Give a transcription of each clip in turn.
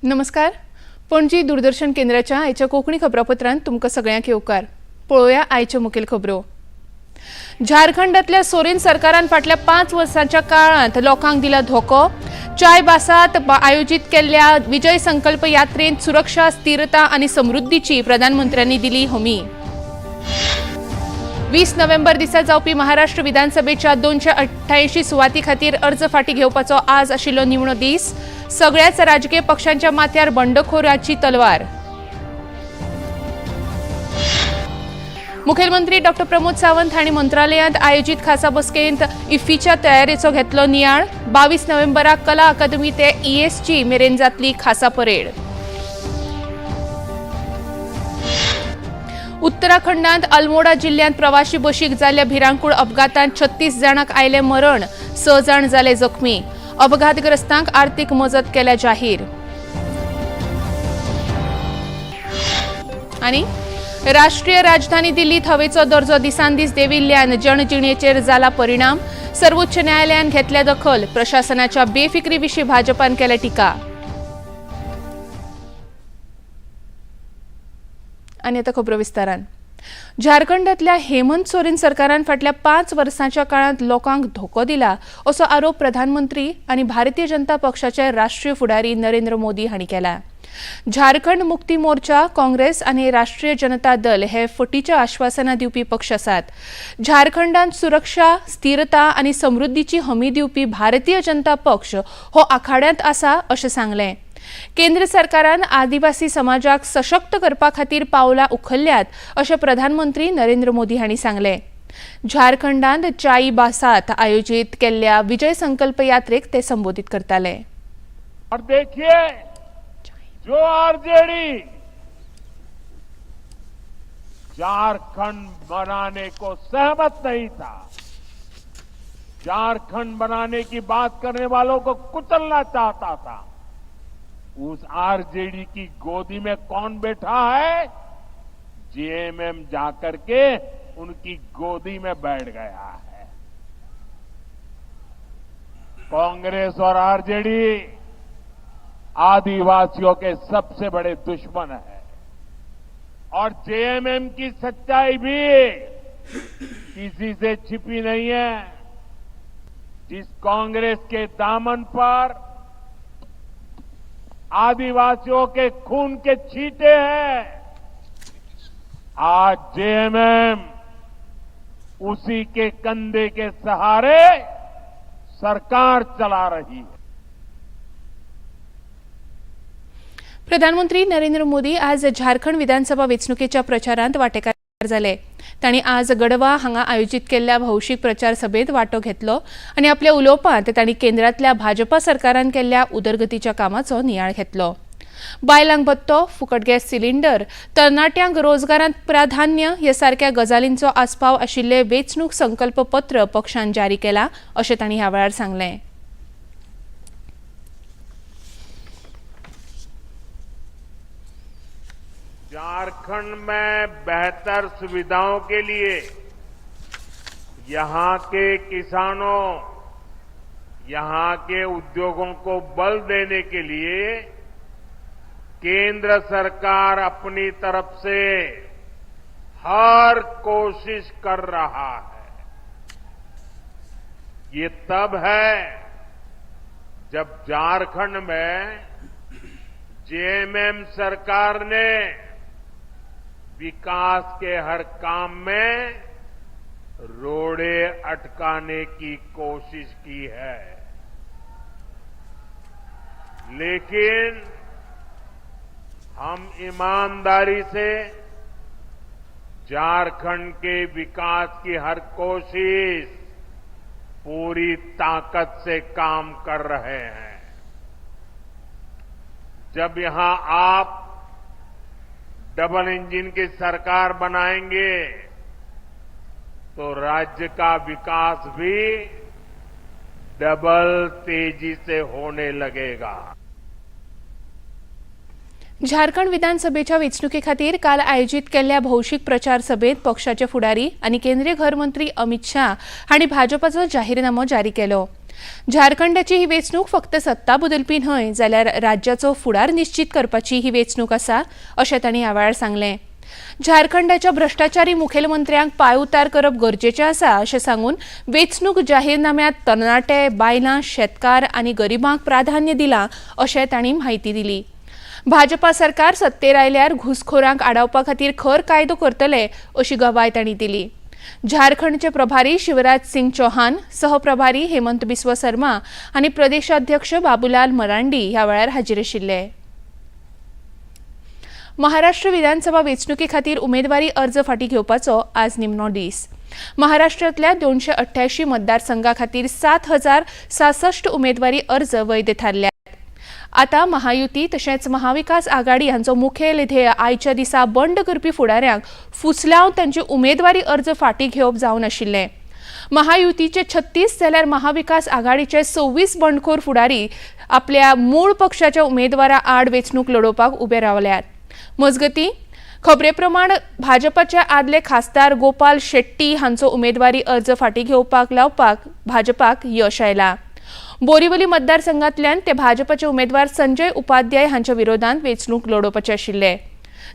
नमस्कार. पणजी दूरदर्शन केंद्राच्या आयच्या कोंकणी खबरापत्रांत तुमकां सगळ्यांक येवकार. पळोवया आयच्यो मुखेल खबरो. झारखंडातल्या सोरेन सरकारान फाटल्या 5 वर्सांच्या काळांत लोकांक दिला धोको. चायबासात आयोजीत केल्ल्या विजय संकल्प यात्रेंत सुरक्षा, स्थिरता आनी समृद्धीची प्रधानमंत्र्यांनी दिली हमी. 20 नोव्हेंबर दिसा जावपी महाराष्ट्र विधानसभेच्या 288 सुवाती खातीर अर्ज फाटी घेवपाचो आज आशिल्लो निमणो दीस. सगळ्याच राजकीय पक्षांच्या माथ्यार बंडखोराची तलवार. मुखेलमंत्री डॉ प्रमोद सावंत हांणी मंत्रालयांत आयोजीत खासा बसकेंत इफ्फीच्या तयारेचो घेतलो नियाळ. 22 नोव्हेंबराक कला अकादमी ते ईएसजी मेरेन जातली खासा परेड. उत्तराखंडांत अल्मोडा जिल्ल्यांत प्रवाशी बशीक जाल्ल्या भिरांकूळ अपघातांत 36 जाणांक आयलें मरण, 6 जाण जाले जखमी. अपघातग्रस्तांक आर्थिक मजत केल्या जाहीर. आनी राष्ट्रीय राजधानी दिल्लीत हवेचो दर्जो दिसान दीस देंविल्ल्यान जनजिणेचेर जाला परिणाम. सर्वोच्च न्यायालयान घेतल्या दखल. प्रशासनाच्या बेफिक्री विशीं भाजपान केल्या टिका. आनी आतां खबरो विस्तारान. झारखंडातल्या हेमंत सोरेन सरकारान फाटल्या 5 वर्सांच्या काळांत लोकांक धोको दिला असो आरोप प्रधानमंत्री आनी भारतीय जनता पक्षाचे राष्ट्रीय फुडारी नरेंद्र मोदी हांणी केला. झारखंड मुक्ती मोर्चा, काँग्रेस आनी राष्ट्रीय जनता दल हे फटीच्या आश्वासनां दिवपी पक्ष आसात. झारखंडांत सुरक्षा, स्थिरता आनी समृद्धीची हमी दिवपी भारतीय जनता पक्ष हो आखाड्यांत आसा अशें सांगलें. केंद्र सरकारान आदिवासी समाजाक सशक्त करपा खातीर पावलां उखल्ल्यात अशें प्रधानमंत्री नरेंद्र मोदी हांणी सांगलें. झारखंडांत चाईबासात आयोजीत केल्ल्या विजय संकल्प यात्रेक ते संबोधीत करताले. और देखिए, जो आरजेडी झारखंड बनाने को सहमत नहीं था, झारखंड बनाने की बात करने वालों को कुचलना चाहता था, उस आरजेडी की गोदी में कौन बैठा है? जेएमएम जाकर के उनकी गोदी में बैठ गया है। कांग्रेस और आरजेडी आदिवासियों के सबसे बड़े दुश्मन है और जेएमएम की सच्चाई भी किसी से छिपी नहीं है। जिस कांग्रेस के दामन पर आदिवासियों के खून के छींटे हैं, आज जेएमएम उसी के कंधे के सहारे सरकार चला रही है। प्रधानमंत्री नरेंद्र मोदी आज झारखंड विधानसभा वेंचणुकेच्या प्रचारांत वांटेकार जाले. तांणी आज गडवा हांगा आयोजीत केल्ल्या भौशीक प्रचार सभेंत वांटो घेतलो आनी आपल्या उलोवपांत तांणी केंद्रांतल्या भाजपा सरकारान केल्ल्या उदरगतीच्या कामाचो नियाळ घेतलो. बायलांक भत्तो, फुकट गॅस सिलिंडर, तरणाट्यांक रोजगारांत प्राधान्य ह्या सारक्या गजालींचो आस्पाव आशिल्लें वेंचणूक संकल्प पत्र पक्षान जारी केला अशें तांणी ह्या वेळार सांगलें. झारखंड में बेहतर सुविधाओं के लिए यहां के किसानों, यहां के उद्योगों को बल देने के लिए केंद्र सरकार अपनी तरफ से हर कोशिश कर रहा है। ये तब है जब झारखंड में जेएमएम सरकार ने विकास के हर काम में रोड़े अटकाने की कोशिश की है, लेकिन हम ईमानदारी से झारखंड के विकास की हर कोशिश पूरी ताकत से काम कर रहे हैं। जब यहां आप डबल इंजन की सरकार बनाएंगे तो राज्य का विकास भी डबल तेजी से होने लगेगा। झारखंड विधानसभेच्या वेंचणुके खातीर काल आयोजीत केल्ल्या भौशीक प्रचार सभेत पक्षाचे फुडारी आनी केंद्रीय घर मंत्री अमित शाह हांणी भाजपाचो जाहीरनामो जारी केलो. झारखंडाची ही वेंचणूक फक्त सत्ता बदलपी न्हय जाल्यार राज्याचो फुडार निश्चीत करपाची ही वेंचणूक आसा अशें तांणी ह्या वेळार सांगलें. झारखंडाच्या भ्रश्टाचारी मुखेलमंत्र्यांक पांयउतार करप गरजेचें आसा अशें सांगून वेंचणूक जाहीरनाम्यांत तरणाटे, बायलां, शेतकार आनी गरिबांक प्राधान्य दिलां अशें तांणी म्हायती दिली. भाजपा सरकार सत्तेर आयल्यार घुसखोरांक आडावपा खातीर खर कायदो करतले अशी गवाय तांणी दिली. झारखंडचे प्रभारी शिवराज सिंग चौहान, सहप्रभारी हेमंत बिस्व शर्मा आनी प्रदेशाध्यक्ष बाबुलाल मरांडी ह्या वेळार हाजीर आशिल्ले. महाराष्ट्र विधानसभा वेंचणुके खातीर उमेदवारी अर्ज फाटीं घेवपाचो आज निमणो दीस. महाराष्ट्रांतल्या 288 मतदारसंघा खातीर 7066 उमेदवारी अर्ज वैध थारल्यात. आतां महायुती तशेंच महाविकास आघाडी हांचो मुखेल ध्येय आयच्या दिसा बंड करपी फुडाऱ्यांक फुसलावन तांचे उमेदवारी अर्ज फाटीं घेवप जावन आशिल्लें. महायुतीचे 36 जाल्यार महाविकास आघाडीचे 26 बंडखोर फुडारी आपल्या मूळ पक्षाच्या उमेदवारा आड वेंचणूक लडोवपाक उबे रावल्यात. मजगतीं, खबरे प्रमाण भाजपाचे आदले खासदार गोपाल शेट्टी हांचो उमेदवारी अर्ज फाटीं घेवपाक लावपाक भाजपाक यश आयलां. बोरिवली मतदारसंघांतल्यान ते भाजपाचे उमेदवार संजय उपाध्याय हांच्या विरोधांत वेंचणूक लडोवपाचे आशिल्ले.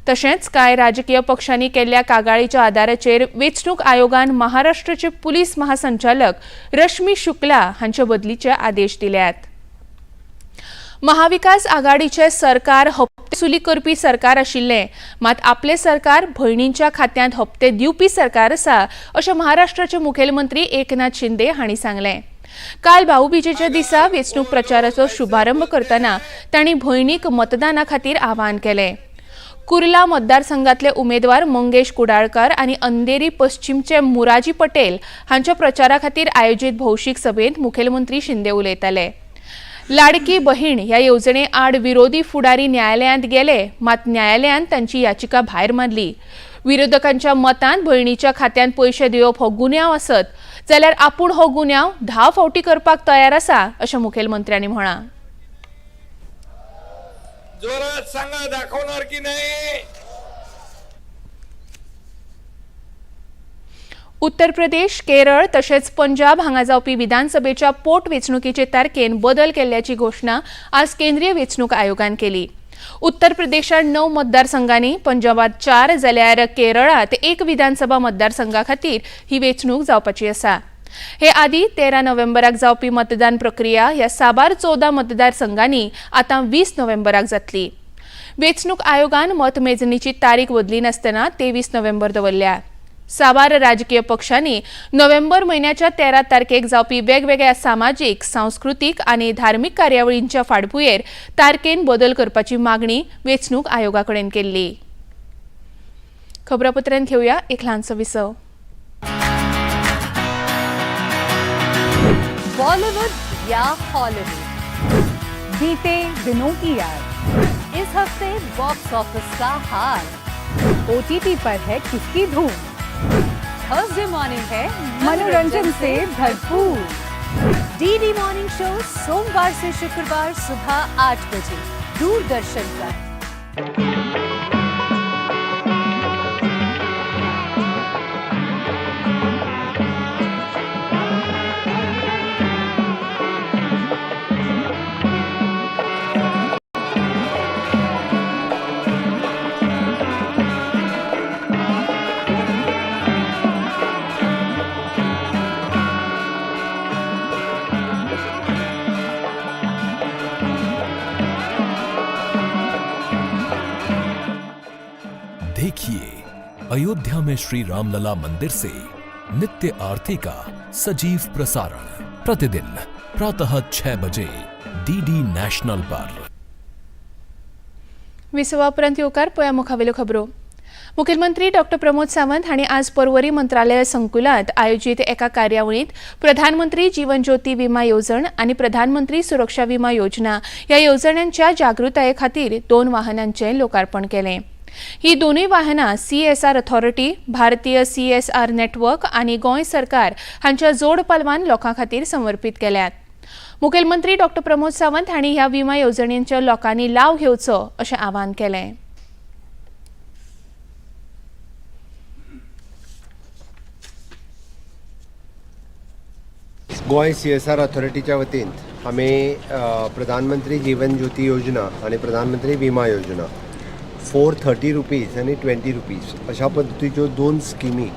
तशेंच कांय राजकीय पक्षांनी केल्ल्या कागाळीच्या आदाराचेर वेंचणूक आयोगान महाराष्ट्राचे पुलीस महासंचालक रश्मी शुक्ला हांचे बदलीचे आदेश दिल्यात. महाविकास आघाडीचे सरकार हप्ते करपी सरकार आशिल्लें, मात आपलें सरकार भयणींच्या खात्यांत हप्ते दिवपी सरकार आसा अशें महाराष्ट्राचे मुखेलमंत्री एकनाथ शिंदे हांणी सांगलें. काल भाऊबीजेच्या दिसा वेंचणूक प्रचाराचो शुभारंभ करतना तांणी भयणीक मतदाना खातीर आवाहन केलें. कुर्ला मतदारसंघातले उमेदवार मंगेश कुडाळकर आनी अंधेरी पश्चिमचे मुराजी पटेल हांच्या प्रचारा खातीर आयोजीत भौशीक सभेंत मुखेलमंत्री शिंदे उलयताले. लाडकी बहीण ह्या येवजणे आड विरोधी फुडारी न्यायालयांत गेले, मात न्यायालयान तांची याचिका भायर मारली. विरोधकांच्या मतान भयणीच्या खात्यांत पयशे दिवप हो गुन्यांव आसत जाल्यार आपूण हो गुन्यांव 10 फावटी करपाक तयार आसा अशें मुखेलमंत्र्यांनी म्हळां. जोरात सांगा, दाखवणार की नाही? उत्तर प्रदेश, केरळ तशेंच पंजाब हांगा जावपी विधानसभेच्या पोट वेंचणुकेचे तारखेन बदल केल्ल्याची घोशणा आज केंद्रीय वेंचणूक आयोगान केली. उत्तर प्रदेशांत 9 मतदारसंघांनी, पंजाबात 4 जाल्यार केरळांत 1 विधानसभा मतदारसंघा खातीर ही वेंचणूक जावपाची आसा. हे आदी 13 नोव्हेंबराक जावपी मतदान प्रक्रिया ह्या साबार 14 मतदारसंघांनी आतां 20 नोव्हेंबराक जातली. वेंचणूक आयोगान मतमेजणीची तारीख बदली नासतना 23 नोव्हेंबर दवरल्या. साबार राजकीय पक्षांनी नोव्हेंबर म्हयन्याच्या 13 तारखेक जावपी वेगवेगळ्या सामाजीक, सांस्कृतीक आनी धार्मीक कार्यावळींच्या फाटभुंयेर तारखेन बदल करपाची मागणी वेंचणूक आयोगा कडेन केल्ली. खबरापत्रांत घेवया एक ल्हानसो विसव. बॉलीवुड या हॉलीवुड, बीते दिनों की याद, इस हफ्ते बॉक्स ऑफिस का हाल, ओटीटी पर है किसकी धूम, थर्सडे मॉर्निंग है मनोरंजन से भरपूर। डीडी मॉर्निंग शो सोमवार से शुक्रवार सुबह 8 बजे दूरदर्शन पर। देखिए अयोध्या में श्री रामलला मंदिर से नित्य आरती का सजीव प्रसारण प्रतिदिन प्रातः 6 बजे डीडी नेशनल पर। विसवा उपरांत येवकार. पळया मुखावेल्यो खबरो. मुखेलमंत्री डॉक्टर प्रमोद सावंत हांणी आज पर्वरी मंत्रालय संकुलांत आयोजीत एका कार्यावळींत प्रधानमंत्री जीवन ज्योती विमा येवजण आनी प्रधानमंत्री सुरक्षा विमा योजना ह्या येवजण्यांच्या जागृताये खातीर 2 वाहनांचें लोकार्पण केलें. ही दोनूय वाहनां सीएसआर अथॉरिटी, भारतीय सीएसआर नेटवर्क आनी गोंय सरकार हांच्या जोड पालवान लोकां खातीर समर्पीत केल्यात. मुखेलमंत्री डॉक्टर प्रमोद सावंत हांणी ह्या विमा येवजणेंचो लोकांनी लाव घेवचो अशें आवाहन केलें. गोंय सीएसआर ऑथॉरिटीच्या वतीन आमी प्रधानमंत्री जीवन ज्योती योजना आनी प्रधानमंत्री विमा योजना 430 रुपीज आनी 20 रुपीज अशा पद्दतीच्यो दोन स्किमी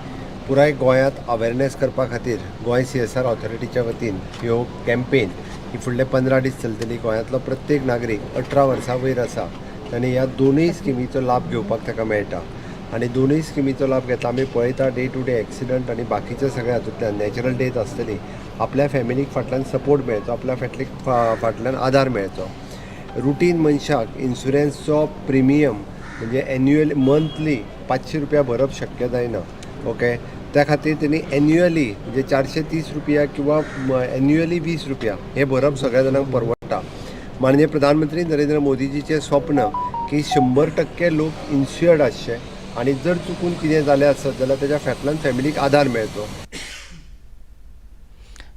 पुराय गोंयांत अवेरनेस करपा खातीर गोंय सीएसआर ऑथॉरिटीच्या वतीन ह्यो कॅम्पेन ही फुडले 15 दीस चलतली. गोंयांतलो प्रत्येक नागरीक 18 वर्सां वयर आसा ताणें ह्या दोनूय स्किमीचो लाभ घेवपाक ताका मेळटा आनी दोनूय स्किमीचो लाभ घेतला आमी पळयता डे टू डे एक्सिडंट आनी बाकीच्या सगळ्या हातूंतल्यान नॅचरल डेथ आसतली, आपल्या फॅमिलीक फाटल्यान सपोर्ट मेळचो, आपल्या फाटलीक फाटल्यान आदार मेळचो. रुटीन मनशाक इन्शुरन्सचो प्रिमियम म्हणजे एन्युअली मंथली 500 रुपया भरप शक्य जायना. ओके, त्या खातीर तेणी एन्युअली म्हणजे 430 रुपया किंवा एन्युअली 20 रुपया हे भरप सगळ्या जाणांक परवडटा. माननीय प्रधानमंत्री नरेंद्र मोदीजीचें स्वप्न की 100% लोक इन्शुअर्ड आसचे आनी जर चुकून कितें जालें आसत जाल्यार तेज्या फाटल्यान फॅमिलीक आदार मेळचो.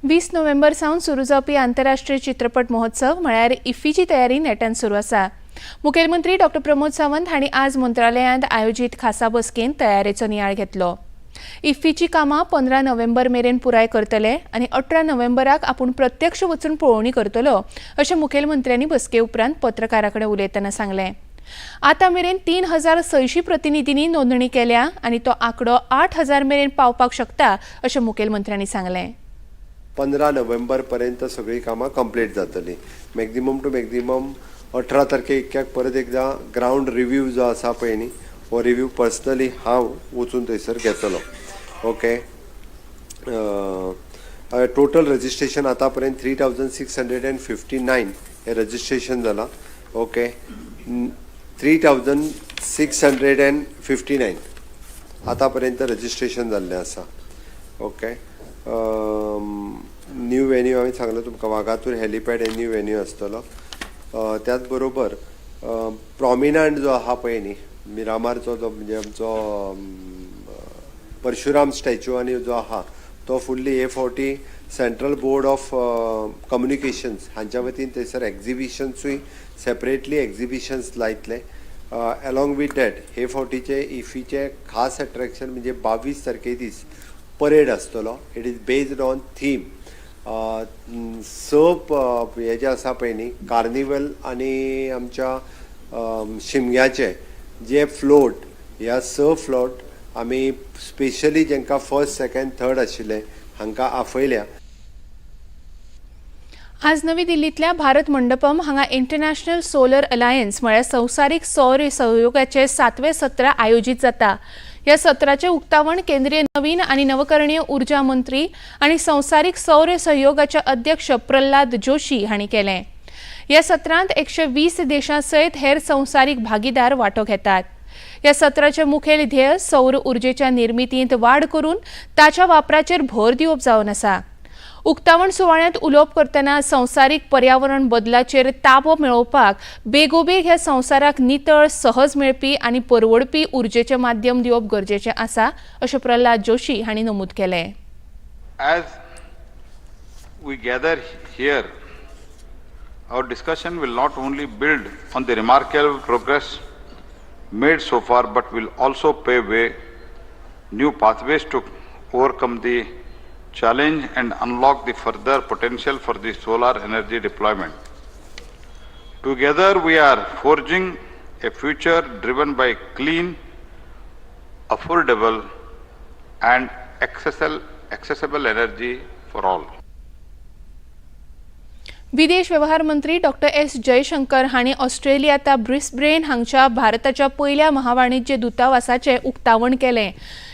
20 नोव्हेंबर सावन सुरू जावपी आंतरराष्ट्रीय चित्रपट महोत्सव म्हळ्यार इफ्फीची तयारी नेटान सुरू आसा. मुखेलमंत्री डॉ प्रमोद सावंत हांणी आज मंत्रालयांत आयोजीत खासा बसकेंत तयारेचो नियाळ घेतलो. इफ्फीची कामां 15 नोव्हेंबर मेरेन पुराय करतले आनी 18 नोव्हेंबराक आपूण प्रत्यक्ष वचून पळोवणी करतलो अशें मुखेलमंत्र्यांनी बसके उपरांत पत्रकारां कडेन उलयतना सांगलें. आतां मेरेन 3600 प्रतिनिधींनी नोंदणी केल्या आनी तो आंकडो 8000 मेरेन पावपाक शकता अशें मुखेलमंत्र्यांनी सांगलें. 15 नोव्हेंबर पर्यंत सगळीं कामां कंप्लीट जातलीं. मॅक्झिमम टू मॅक्झिमम 18 तारखे इतक्याक परत एकदां ग्रावंड रिव्यू जो आसा पळय न्ही, हो रिव्यू पर्सनली हांव वचून थंयसर घेतलो. ओके, टोटल रजिस्ट्रेशन आतां पर्यंत 3659 हें रजिस्ट्रेशन जालां. ओके, 3659 आतां पर्यंत रजिस्ट्रेशन जाल्लें आसा. ओके, न्यू वेन्यू हांवें सांगलो तुमकां, वागातूर हेलिपॅड हे न्यू वेन्यू आसतलो. त्याच बरोबर प्रॉमिनंट जो आहा पळय न्ही, मिरामारचो जो म्हणजे आमचो परशुराम स्टॅच्यू आनी जो आहा तो फुडली हे फावटी सेंट्रल बोर्ड ऑफ कम्युनिकेशन्स हांच्या वतीन थंयसर एग्जिबिशन्सूय सेपरेटली एग्जिबिशन्स लायतले. एलॉंग विथ that हे फावटीचे इफीचे खास एट्रॅक्शन म्हणजे 22 तारखे दीस परेड आसतलो. It is based on theme. स हे जे आसा पळय न्ही, कार्निवल आनी आमच्या शिमग्याचे जे फ्लोट, ह्या स फ्लोट आमी स्पेशली जेंकां फर्स्ट सेकंड थर्ड आशिल्ले हांकां आपयल्या. आज नवी दिल्लींतल्या भारत मंडपम हांगा इंटरनॅशनल सोलर अलायन्स म्हळ्यार संवसारीक सौर सहयोगाचे सातवें सत्र आयोजीत जाता. ह्या सत्राचें उक्तावण केंद्रीय नवीन आनी नवकरणीय उर्जा मंत्री आनी संवसारीक सौर सहयोगाचे अध्यक्ष प्रल्हाद जोशी हांणी केलें. ह्या सत्रांत 120 देशां सयत हेर संवसारीक भागीदार वांटो घेतात. ह्या सत्राचें मुखेल ध्येय सौर उर्जेच्या निर्मितींत वाड करून ताच्या वापराचेर भर दिवप जावन आसा. उक्तावण सुवाळ्यांत उलोवप करतना संवसारीक पर्यावरण बदलाचेर ताबो मेळोवपाक बेगोबेग ह्या संवसाराक नितळ, सहज मेळपी आनी परवडपी उर्जेचें माध्यम दिवप गरजेचें आसा अशें प्रल्हाद जोशी हांणी नमूद केलें. As we gather here, our discussion will not only build on the remarkable progress made so far, but will also pave way new pathways to overcome the challenge and unlock the further potential for the solar energy deployment. Together, we are forging a future driven by clean, affordable, and accessible energy for all. विदेश व्यवहार मंत्री doctor S Jaishankar हांणी ऑस्ट्रेलियांतल्या Brisbane हांगच्या भारताच्या पयल्या महावाणिज्य दूतावासाचें उक्तावण केलें.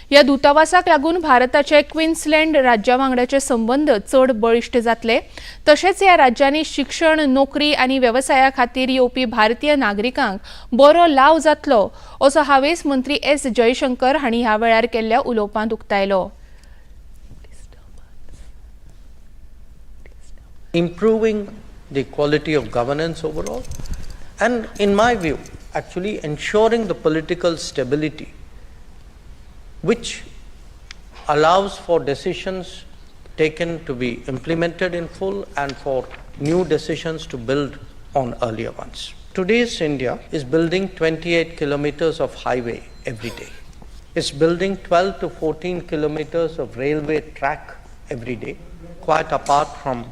ह्या दूतावासाक लागून भारताचे क्विन्सलँड राज्या वांगडाचे संबंद चड बळिश्ट जातले, तशेंच ह्या राज्यांनी शिक्षण, नोकरी आनी वेवसाया खातीर येवपी भारतीय नागरिकांक बरो लाव जातलो असो हावेस मंत्री एस जयशंकर हांणी ह्या वेळार केल्ल्या उलोवपांत उक्तायलो. Improving the quality of governance overall, and in my view, actually ensuring the political stability which allows for decisions taken to be implemented in full and for new decisions to build on earlier ones. Today's India is building 28 kilometers of highway every day. It's building 12 to 14 kilometers of railway track every day. Quite apart from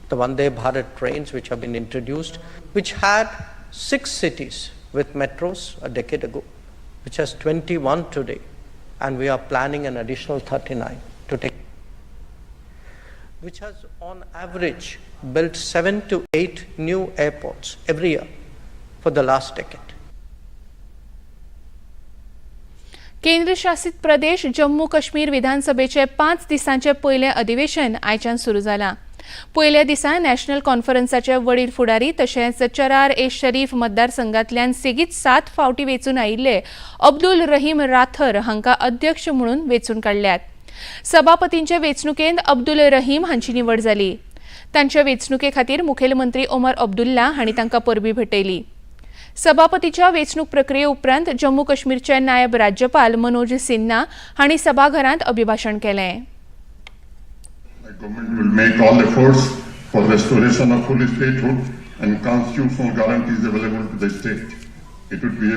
the Vande Bharat trains which have been introduced, which had 6 cities with metros a decade ago, which has 21 today, and we are planning an additional 39 to take, which has on average built 7 to 8 new airports every year for the last decade. केंद्रशासित प्रदेश जम्मू काश्मीर विधानसभेचे 5 दिसांचे पयलें अधिवेशन आयच्यान सुरू जालां. पयल्या दिसा नॅशनल कॉन्फरन्साचे वडील फुडारी तशेंच चरार ए शरीफ मतदारसंघांतल्यान सेगीत 7 फावटी वेंचून आयिल्ले अब्दुल रहीम राथर हांकां अध्यक्ष म्हणून वेंचून काडल्यात. सभापतींचे वेंचणुकेंत अब्दुल रहीम हांची निवड जाली. तांच्या वेंचणुके खातीर मुखेलमंत्री ओमर अब्दुल्ला हांणी तांकां परबी भेटयली. सभापतीच्या वेंचणूक प्रक्रिये उपरांत जम्मू काश्मीरचे नायब राज्यपाल मनोज सिन्हा हांणी सभाघरांत अभिभाशण केलें. My government will make all efforts for restoration of full statehood and constitutional guarantees available to the state. It would be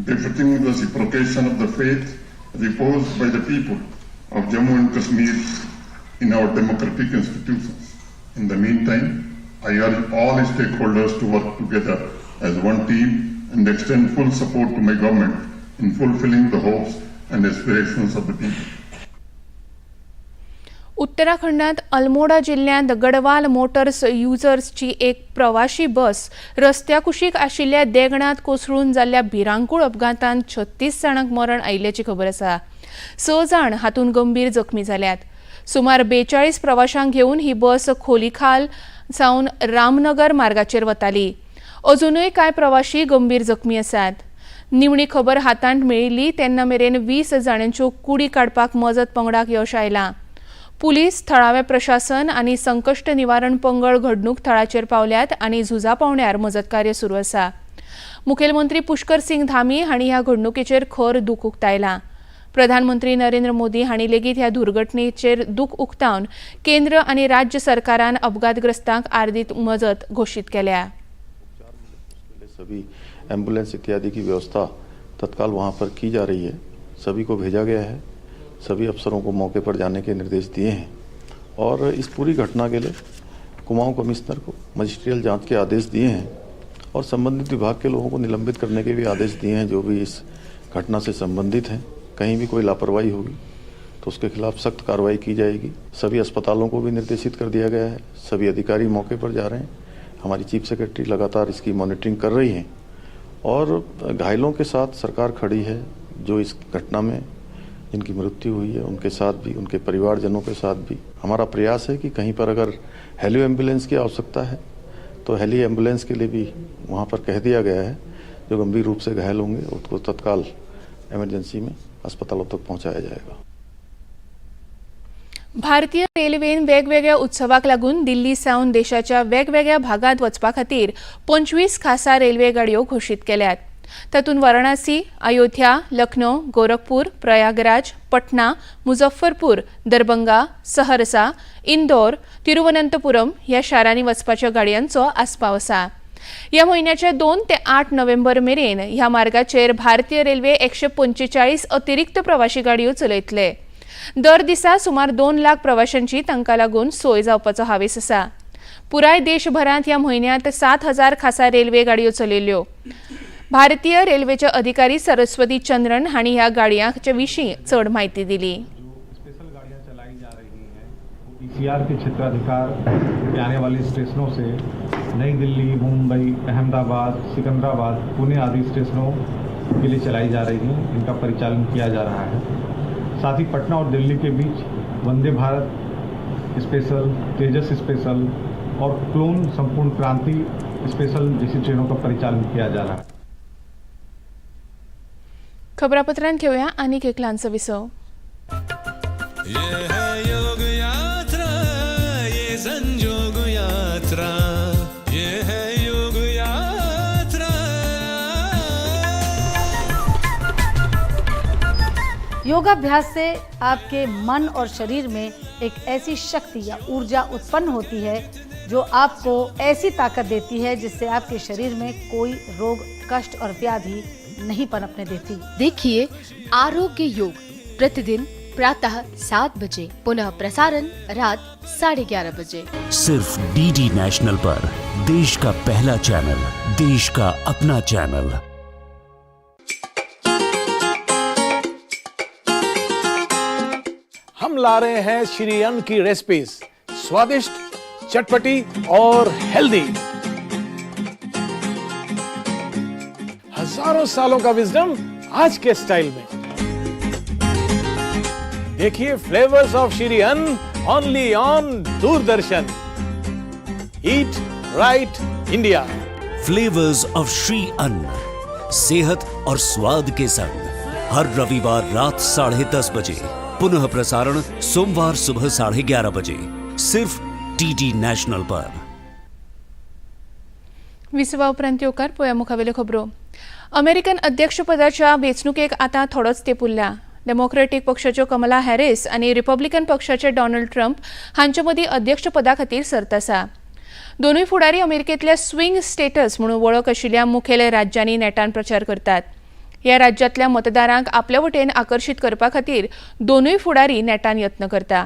befitting the reciprocation of the faith reposed by the people of Jammu and Kashmir in our democratic institutions. In the meantime, I urge all stakeholders to work together as one team and extend full support to my government in fulfilling the hopes and aspirations of the people. उत्तराखंडात Almora जिल्ल्यांत Gadwal Motors युजर्सची एक प्रवाशी बस रस्त्या कुशीक आशिल्ल्या देगणांत कोसळून जाल्ल्या भिरांकूळ अपघातांत 36 जाणांक मरण आयिल्ल्याची खबर आसा. 6 जाण हातूंत गंभीर जखमी जाल्यात. सुमार 42 प्रवाशांक घेवन ही बस खोलीखाल सावन रामनगर मार्गाचेर वताली. अजुनूय कांय प्रवाशी गंभीर जखमी आसात. निमणी खबर हातांत मेळिल्ली तेन्ना मेरेन 20 जाणांच्यो कुडी काडपाक मजत पंगडाक यश आयलां. पुलीस, थळावें प्रशासन आनी संकश्ट निवारण पंगड घडणूक थळाचेर पावल्यात आनी झुजा पावण्यार मजत कार्य सुरू आसा. मुखेलमंत्री पुष्कर सिंग धामी हांणी ह्या घडणुकेचेर खर दूख उक्तायलां. प्रधानमंत्री नरेंद्र मोदी हांणी लेगीत ह्या दुर्घटनेचेर दूख उक्तावन केंद्र आनी राज्य सरकारान अपघातग्रस्तांक आर्दीत मजत घोशीत केल्या. सभी एम्बुलेंस इत्यादि की व्यवस्था तत्काल वहाँ पर की जा रही है. सभी को भेजा गया है. सभी अफसरों को मौके पर जाने के निर्देश दिए हैं और इस पूरी घटना के लिए कुमाऊं कमिश्नर को मजिस्ट्रियल जांच के आदेश दिए हैं और संबंधित विभाग के लोगों को निलंबित करने के भी आदेश दिए हैं जो भी इस घटना से संबंधित हैं. कहीं भी कोई लापरवाही होगी तो उसके खिलाफ सख्त कार्रवाई की जाएगी. सभी अस्पतालों को भी निर्देशित कर दिया गया है. सभी अधिकारी मौके पर जा रहे हैं. हमारी चीफ सेक्रेटरी लगातार इसकी मॉनिटरिंग कर रही हैं और घायलों के साथ सरकार खड़ी है. जो इस घटना में जिनकी मृत्यु हुई है उनके साथ भी, उनके परिवारजनों के साथ भी. हमारा प्रयास है कि कहीं पर अगर हेली एम्बुलेंस की आवश्यकता है तो हेली एम्बुलेंस के लिए भी वहाँ पर कह दिया गया है. जो गंभीर रूप से घायल होंगे उनको तत्काल इमरजेंसी में अस्पतालों तक पहुँचाया जाएगा. भारतीय रेल्वेन वेगवेगळ्या उत्सवाक लागून दिल्ली सावन देशाच्या वेगवेगळ्या भागांत वचपा खातीर 25 खासा रेल्वे गाडयो घोशीत केल्यात. तातूंत वाराणसी, अयोध्या, लखनौ, गोरखपूर, प्रयागराज, पटना, मुजफ्फरपूर, दरभंगा, सहरसा, इंदोर, तिरुवनंतपुरम ह्या शारांनी वचपाच्या गाडयांचो आस्पाव आसा. ह्या म्हयन्याच्या 2 ते 8 नोव्हेंबर मेरेन ह्या मार्गाचेर भारतीय रेल्वे 145 अतिरिक्त प्रवाशी गाडयो चलयतले. दर दिसा सुमार 2 लाख प्रवाशांची तांकां लागून सोय जावपाचो हावेस आसा. पुराय देशभरांत ह्या म्हयन्यांत 7000 खासा रेल्वे गाडयो चलयल्यो. भारतीय रेल्वेचे अधिकारी सरस्वती चंद्रन हांणी ह्या गाडयांचे विशीं चड म्हायती दिली. स्पेशल गाड़ियां चलाई जा रही हैं, वो ईसीआर के क्षेत्राधिकार के आने वाले स्टेशनों से नई दिल्ली, मुंबई, अहमदाबाद, सिकंदराबाद, पुणे आदि स्टेशनों के लिए चलाई जा रही हैं. इनका परिचालन किया जा रहा है. साथ ही पटना और दिल्ली के बीच वंदे भारत स्पेशल, तेजस स्पेशल और क्लोन संपूर्ण क्रांति स्पेशल जैसी ट्रेनों का परिचालन किया जा रहा है. खबरापत्रांत घेवया आनीक एक ल्हानसो विसव. ये है योग यात्रा, ये संजोग यात्रा, ये है योग यात्रा. योगाभ्यास से आपके मन और शरीर में एक ऐसी शक्ति या ऊर्जा उत्पन्न होती है जो आपको ऐसी ताकत देती है जिससे आपके शरीर में कोई रोग, कष्ट और व्याधि नहीं पनपने देती. देखिए आरोग्य योग प्रतिदिन प्रातः 7 बजे, पुनः प्रसारण रात 11:30 बजे। सिर्फ डीडी नेशनल पर देश का पहला चैनल, देश का अपना चैनल। हम ला रहे हैं श्री अन्न की रेसिपीज, स्वादिष्ट, चटपटी और हेल्दी। हजारों सालों का विजडम आज के स्टाइल में। देखिए flavours of Shri Anna only on Doordarshan. Eat right India. Flavours of Shri Anna, सेहत और स्वाद के संग, हर रविवार रात 10:30 बजे, पुनः प्रसारण सोमवार सुबह 11:30 बजे, सिर्फ डीडी नेशनल पर। विसवा उपरांत येवकार. पळोवया मुखावेल्यो खबरो. अमेरिकन अध्यक्षपदाच्या वेंचणुकेक आतां थोडोच तेंप उरला. डेमोक्रेटीक पक्षाच्यो कमला हॅरिस आनी रिपब्लिकन पक्षाचे डोनाल्ड ट्रम्प हांचे मदीं अध्यक्षपदा खातीर सर्त आसा. दोनूय फुडारी अमेरिकेंतल्या स्विंग स्टेटस म्हणून वळख आशिल्ल्या मुखेल राज्यांनी नेटान प्रचार करतात. ह्या राज्यांतल्या मतदारांक आपले वटेन आकर्शीत करपा खातीर दोनूय फुडारी नेटान यत्न करता.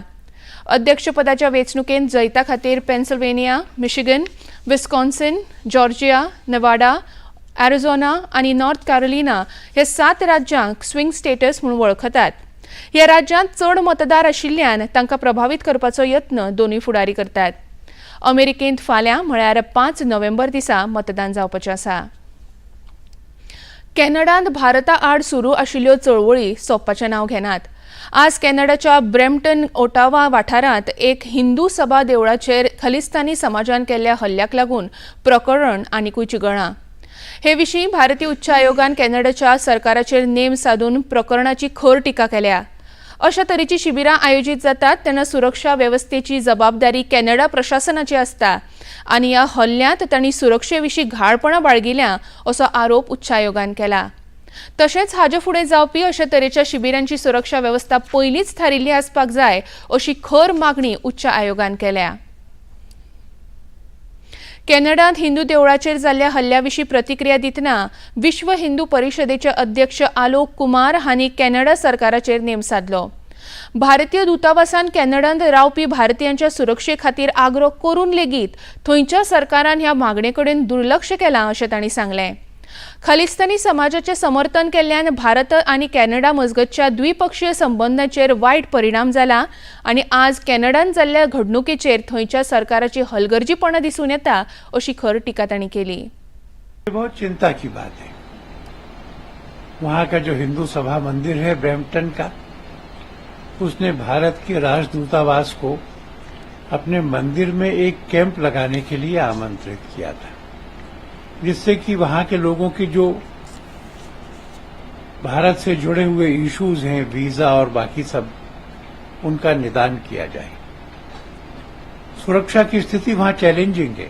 अध्यक्षपदाच्या वेंचणुकेंत जैता खातीर Pennsylvania, Michigan, Wisconsin, Georgia, Nevada, Arizona आनी नॉर्थ कॅरोलिना हे 7 राज्यांक स्विंग स्टेटस म्हणून वळखतात. ह्या राज्यांत चड मतदार आशिल्ल्यान तांकां प्रभावीत करपाचो यत्न दोनूय फुडारी करतात. अमेरिकेंत फाल्यां म्हळ्यार 5 नोव्हेंबर दिसा मतदान जावपाचें आसा. कॅनडांत भारता आड सुरू आशिल्ल्यो चळवळी सोंपपाचें नांव घेनात. आज कॅनडाच्या ब्रॅम्पटन ओटावा वाठारांत एक हिंदू सभा देवळाचेर खलिस्तानी समाजान केल्ल्या हल्ल्याक लागून प्रकरण आनिकूय चिगळ्ळां. हे विशीं भारतीय उच्च आयोगान कॅनडाच्या सरकाराचेर नेम सादून प्रकरणाची खर टिका केल्या. अशा तरेची शिबिरां आयोजीत जातात तेन्ना सुरक्षा वेवस्थेची जबाबदारी कॅनडा प्रशासनाची आसता आनी ह्या हल्ल्यांत तांणी सुरक्षे विशीं घाळपणां बाळगिल्या असो आरोप उच्च आयोगान केला. तशेंच हाजे फुडें जावपी अशा तरेच्या शिबिरांची सुरक्षा वेवस्था पयलींच थारिल्ली आसपाक जाय अशी खर मागणी उच्च आयोगान केल्या. कॅनडांत हिंदू देवळाचेर जाल्ल्या हल्ल्या विशीं प्रतिक्रिया दितना विश्व हिंदू परिशदेचे अध्यक्ष आलोक कुमार हांणी कॅनडा सरकाराचेर नेम सादलो. भारतीय दूतावासान कॅनडांत रावपी भारतीयांच्या सुरक्षे खातीर आग्रो करून लेगीत थंयच्या सरकारान ह्या मागणे कडेन दुर्लक्ष केलां अशें तांणी सांगलें. खालिस्तानी समाजाचें समर्थन केल्ल्यान भारत आनी कॅनडा मजगतच्या द्विपक्षीय संबंदांचेर वायट परिणाम जाला आनी आज कॅनडांत जाल्ल्या घडणुकेचेर थंयच्या सरकाराची हलगर्जीपणा दिसून येता अशी खर टिका तांणी केली. बहुत चिंता की बात है. वहां का जो हिंदू सभा मंदिर है ब्रैम्पटन का, उसने भारत के राजदूतावास को अपने मंदिर में एक कैंप लगाने के लिए आमंत्रित किया था, जिससे कि वहां के लोगों की जो भारत से जुड़े हुए इश्यूज हैं, वीजा और बाकी सब, उनका निदान किया जाए। सुरक्षा की स्थिति वहां चैलेंजिंग है,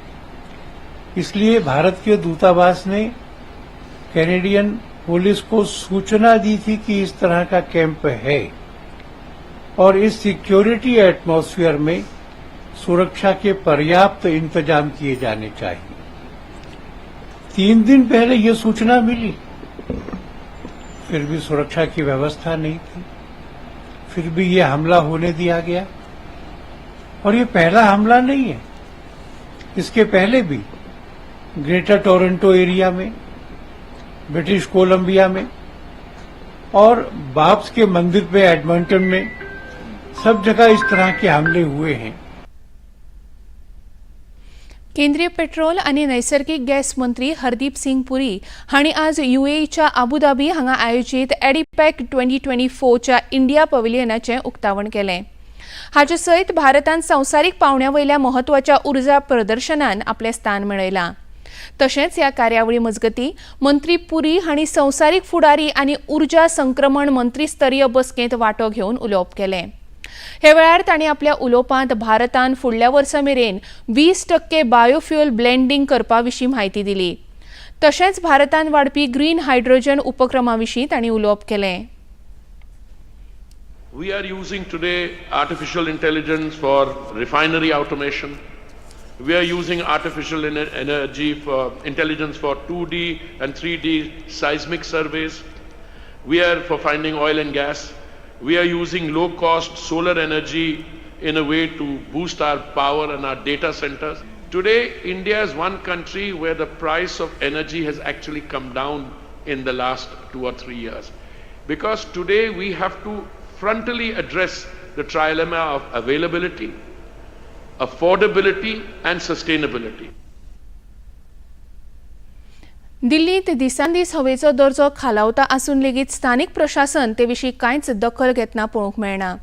इसलिए भारत के दूतावास ने कैनेडियन पुलिस को सूचना दी थी कि इस तरह का कैंप है और इस सिक्योरिटी एटमॉस्फेयर में सुरक्षा के पर्याप्त इंतजाम किए जाने चाहिए। 3 दिन पहले ये सूचना मिली, फिर भी सुरक्षा की व्यवस्था नहीं थी, फिर भी ये हमला होने दिया गया। और ये पहला हमला नहीं है, इसके पहले भी ग्रेटर टोरंटो एरिया में, ब्रिटिश कोलंबिया में और बाप्स के मंदिर पे एडमंटन में, सब जगह इस तरह के हमले हुए हैं। केंद्रीय पेट्रोल आनी नैसर्गिक गॅस मंत्री हरदीप सिंग पुरी हांणी आज युएईच्या आबुधाबी हांगा आयोजीत एडिपॅक 2024च्या इंडिया पव्हिलियनाचें उक्तावण केलें. हाचे सयत भारतान संवसारीक पावंड्या वयल्या म्हत्वाच्या उर्जा प्रदर्शनान आपलें स्थान मेळयलां. तशेंच ह्या कार्यावळी मजगतीं मंत्री पुरी हांणी संवसारीक फुडारी आनी उर्जा संक्रमण मंत्रीस्तरीय बसकेंत वांटो घेवन उलोवप केलें. हे वेळार तांणी आपल्या उलोवपांत भारतान फुडल्या वर्सा मेरेन 20% बायोफ्युएल ब्लेंडींग करपा विशीं म्हायती दिली. तशेंच भारतान वाडपी ग्रीन हायड्रोजन उपक्रमा विशीं तांणी उलोवप केलें. We are using today artificial intelligence for refinery automation. We are using artificial energy for intelligence for 2D and 3D seismic surveys. We are for finding oil and gas. We are using low cost solar energy in a way to boost our power and our data centers. Today, India is one country where the price of energy has actually come down in the last 2 or 3 years. Because today we have to frontally address the trilemma of availability, affordability and sustainability. दिल्लीत दिसांदीस हवेचो दर्जो खालावता आसून लेगीत स्थानिक प्रशासन ते विशीं कांयच दखल घेतना पळोवंक मेळना.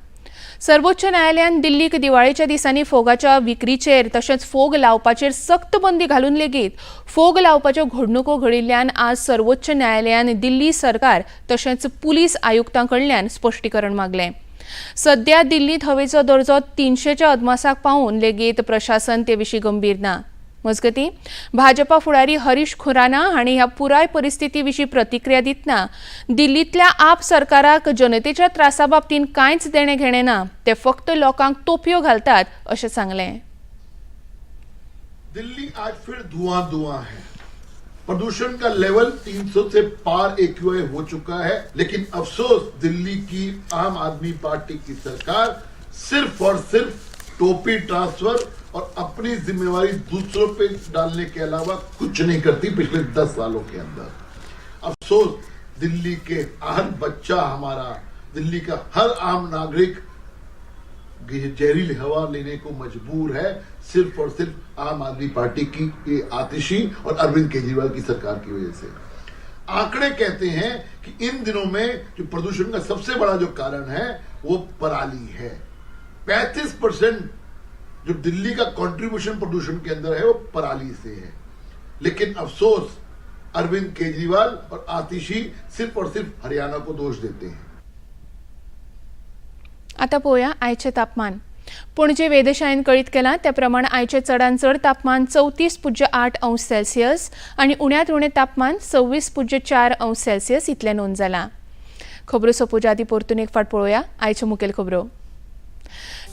सर्वोच्च न्यायालयान दिल्लीक दिवाळेच्या दिसांनी फोगाच्या विक्रीचेर तशेंच फोग लावपाचेर सक्त बंदी घालून लेगीत फोग लावपाच्यो घडणुको घडिल्ल्यान आज सर्वोच्च न्यायालयान दिल्ली सरकार तशेंच पुलीस आयुक्तां कडल्यान स्पश्टीकरण मागलें. सध्या दिल्लीत हवेचो दर्जो 300च्या अदमासाक पावून लेगीत प्रशासन ते विशीं गंभीर ना. मजगतीं भाजपा फुडारी हरीश खुराना हांणी ह्या पुराय परिस्थिती विशीं प्रतिक्रिया दितना दिल्लींतल्या आप सरकाराक जनतेच्या त्रासा बाबतींत कांयच देणें घेणें ना, ते फक्त लोकांक तोपयो घालतात अशें सांगलें. दिल्ली आज फिर धुआं धुआं है. प्रदूषण का लेवल 300 से पार AQI हो चुका है, लेकिन अफसोस दिल्ली की आम आदमी पार्टी की सरकार सिर्फ और सिर्फ टोपी ट्रांसफर और अपनी जिम्मेवारी दूसरों पे डालने के अलावा कुछ नहीं करती पिछले 10 सालों के अंदर. अफसोस दिल्ली के हर बच्चा हमारा, दिल्ली का हर आम नागरिक जहरीली हवा लेने को मजबूर है, सिर्फ और सिर्फ आम आदमी पार्टी की आतिशी और अरविंद केजरीवाल की सरकार की वजह से. आंकड़े कहते हैं कि इन दिनों में जो प्रदूषण का सबसे बड़ा जो कारण है वो पराली है. 35% जो दिल्ली का कंट्रीब्यूशन प्रदूषण के अंदर है वो पराली से है. लेकिन अफसोस अरविंद केजरीवाल और आतिशी सिर्फ और सिर्फ हरियाणा को दोष देते हैं. आता पळोवया आयचें तापमान. पणजे वेधशाळेन कळीत केलां त्या प्रमाण आयचें चडांत चड तापमान 34.8 अंश सेल्सियस आनी उण्यांत उणें तापमान 26.4 अंश सेल्सियस इतलें नोंद जालां. खबरो सोंपोवच्या आदीं परतून एक फावट पळोवया आयच्यो मुखेल खबरो.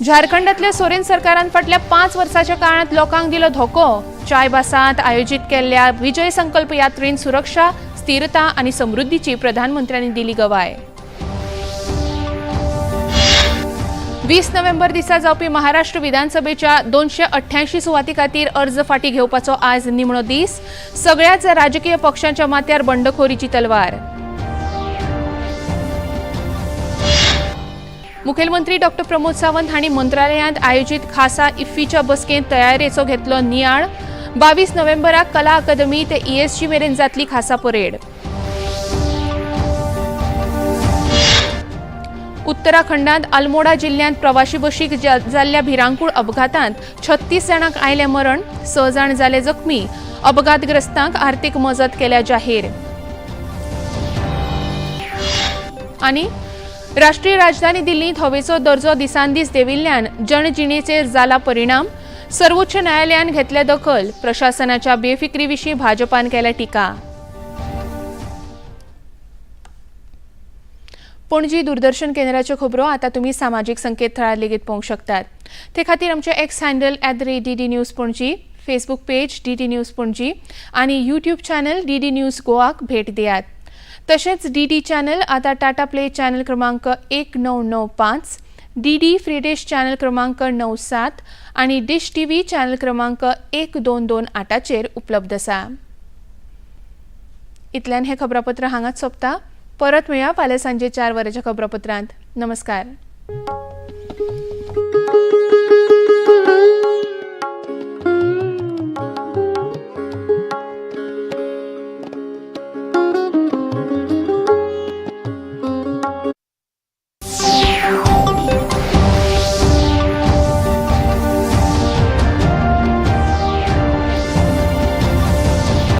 झारखंडातल्या सोरेन सरकारान फाटल्या 5 वर्साच्या काळांत लोकांक दिलो धोको. चायबासांत आयोजीत केल्ल्या विजय संकल्प यात्रेन सुरक्षा, स्थिरता आनी समृद्धीची प्रधानमंत्र्यांनी दिली गवाय. 20 नोव्हेंबर दिसा जावपी महाराष्ट्र विधानसभेच्या 288 सुवाती खातीर अर्ज फाटी घेवपाचो आज निमणो दीस. सगळ्याच राजकीय पक्षांच्या माथ्यार बंडखोरीची तलवार. मुखेलमंत्री डॉ प्रमोद सावंत हांणी मंत्रालयांत आयोजीत खासा इफ्फीच्या बसकेंत तयारेचो घेतलो नियाळ. 22 नोव्हेंबराक कला अकादमी ते ESG मेरेन जातली खासा परेड. उत्तराखंडांत अल्मोडा जिल्ल्यांत प्रवाशी बशीक जाल्ल्या भिरांकूळ अपघातांत 36 जाणांक आयलें मरण, 6 जाण जाले जखमी. अपघातग्रस्तांक आर्थिक मजत केल्या जाहीर. आनी राष्ट्रीय राजधानी दिल्लींत हवेचो दर्जो दिसांदीस देंविल्ल्यान जनजिणेचेर जाला परिणाम. सर्वोच्च न्यायालयान घेतल्या दखल. प्रशासनाच्या बेफिक्री विशीं भाजपान केल्या टिका. पणजी दूरदर्शन केंद्राच्यो खबरो आतां तुमी सामाजीक संकेतथळार लेगीत पळोवंक शकतात. ते खातीर आमचें X handle @DD News Panaji, Facebook page DD News Panaji आनी यूट्यूब चॅनल DD news गोवाक भेट दियात. तशेंच DD channel आतां टाटा प्ले चॅनल क्रमांक 1995, DD फ्रीडिश चॅनल क्रमांक 97 आनी डिश TV channel क्रमांक 1228चेर उपलब्ध आसा. इतल्यान हें खबरापत्र हांगाच सोंपता. परत मेळया फाल्यां सांजे 4 वरांच्या खबरापत्रांत. नमस्कार.